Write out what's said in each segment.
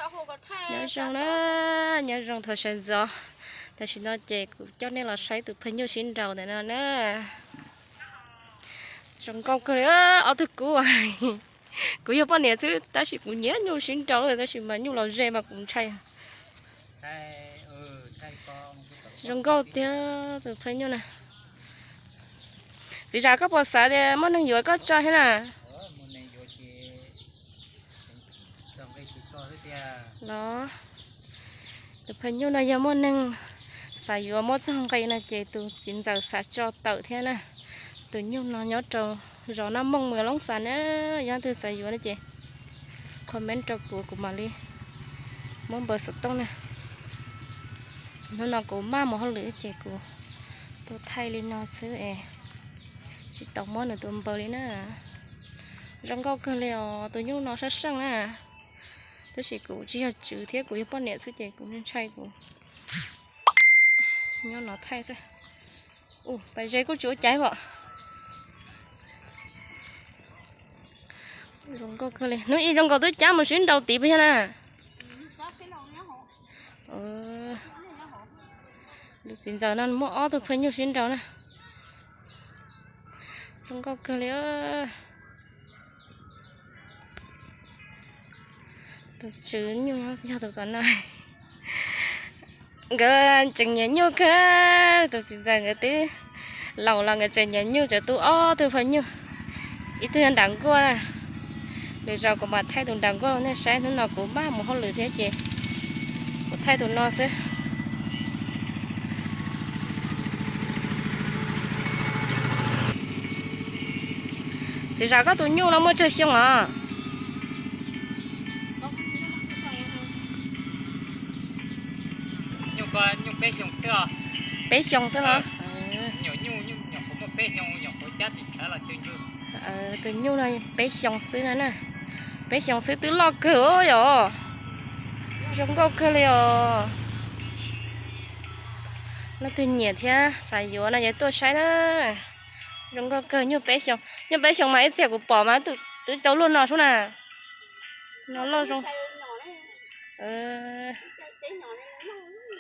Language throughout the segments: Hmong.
Nyob zoo na, nyob zoo thaum sawv ntxov. Tam sim no ces kuv coj nej los saib tus phaj nyuj sib nraus ntawm no na. Zoo nkauj kawg li ob tug kub. Kuv yog poj niam xwb tab sis kuv nyiam nyuj sib nraus lawm, tab sis mas nyuj los ze mas kuv ntshai. Zoo nkauj tiag tus phaj nyuj na. Txiv zam, koj puas xav tias muaj neeg yuav koj tso thiab na? Los, tus phaj nyuj no yog muaj neeg xav yuav muab txog nqi no ces tus txiv ntxawm xav tso tawm thiab na. Tus nyuj no nyob rau zos Naj Mooj, Mws Loob Xas na. Yog leej twg xav yuav no ces comment rau kuv, kuv mam li muab npawb xov tooj na. Hnub no kuv maj mus hauj lwm ces kuv tuaj thaij li no xwb es tsis tau muab nws tus npawb li na. Zoo nkauj kawg li os, tus nyuj no sab seej na. Tab sis kuv tsis yog tswv thiab, kuv yog poj niam xwb ces kuv ntshai, kuv nyob no thaij xwb. Ua pas ze kuj tsis ua cas os. Zoo nkauj kawg li. Hnub ib zoo nkaus twb cab mus sib nraus tid puas yog na? Tus txiv ntxawm no muaj ob tug phaj nyuj sib nraus na. Zoo nkauj kawg li. Tus tswv nyuj yog tus tom no. Nkawd tseem nyiam nyuj kawg, tus txiv ntxawm nkawd twb laus los nkawd tseem nyiam nyuj, tseem tu ob tug phaj nyuj, ib tug nram nkuaj. Lwm zaus kuv mam thaij tus nram nkuaj rau nej saib, hnub no kuv maj mus hauj lwm thiab ces kuv thaij tus no xwb. Txiv zam, koj tus nyuj no muaj tsawg xyoo os? Peb xyoo xwb los? Tus nyuj no peb xyoo xwb no na. Peb xyoo xwb twb loj kawg yom. Zoo nkauj kawg li os. Leej twg nyiam thiab xav yuav no ces tuaj saib na. Zoo nkauj kawg, nyuj peb xyoo. Nyuj peb xyoo mas ib txhia kuv pom mas twb tau luaj no sub na. No loj zoo.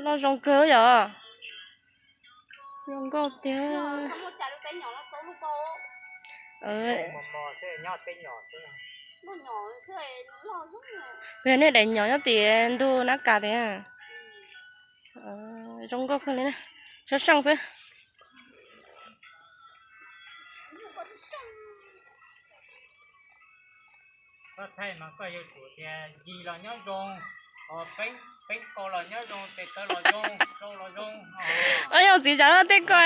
Loj zoo kawg yom. Zoo nkauj tiag. Peb yog nej daim nyom nyob tim ntug nab kas tiag. Zoo nkauj kawg li na. Sab seej xwb. Yog txiv zam, tej ko,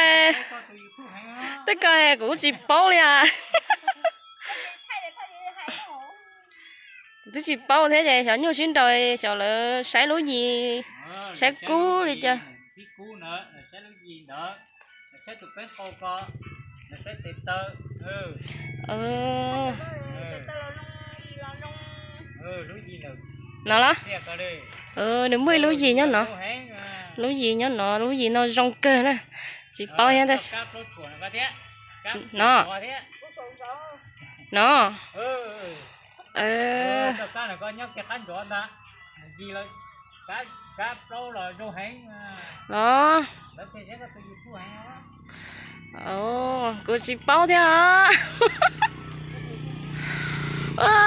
tej ko kuv tsis paub li as. Kuv twb tsis paub thiab ces xyov nyuj sib nraus xyov lawv saib lub yis, saib kub li cas. No los, nws muaj ib lub yis nyob no, lub yis nyob no, lub yis no zoo kawg na. Tsis paub thiab tab sis no, no. Los, kuv tsis paub thiab.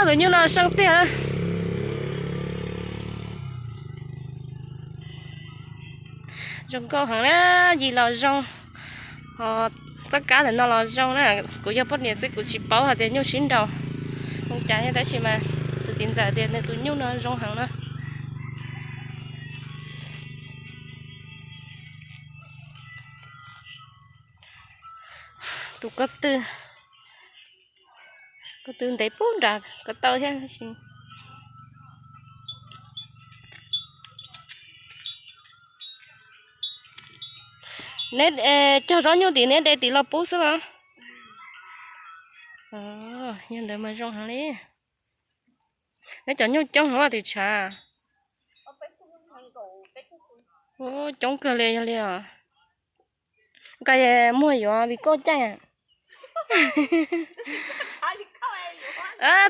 Tus nyuj no seej tiag. Zoo nkauj heev na, yis los zoo, txoj kab ntawm no los zoo na. Kuv yog poj niam xwb kuv tsis paub hais tias nyuj sib nraus zoo cas thiab tab sis mas tus txiv ntxawm tias nws tus nyuj no zoo heev na. Tus ko tw, ko tw ntev pub nram ko taw thiab. Neb cog zaub nyuj tim neb de tim los pub xwb los? Yog ntawd mas zoo heev li. Neb cov nyuj coob heev tim tshav. Coob kawg li yog li os. Koj muag yuav vim koj caij.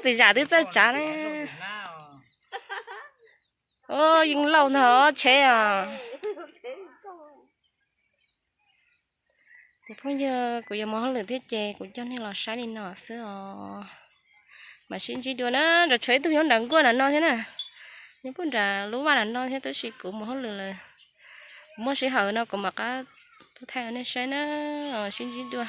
Txiv zam twb txawj tsav na. Yeej lauj ntag tsheb os. Ces phooj ywg, kuv yuav mus hauj lwm thiab ces kuv coj nej los saib li no xwb os. Mam sib ntsib dua na. Nram tshuav ib tug nyob nram nkuaj nram no thiab na, nyob puag nram lub vaj nram no thiab, tab sis kuv mus hauj lwm lawm. Kuv muaj sij hawm no kuv mam qab tuaj thaij nej saib na. Sib ntsib dua.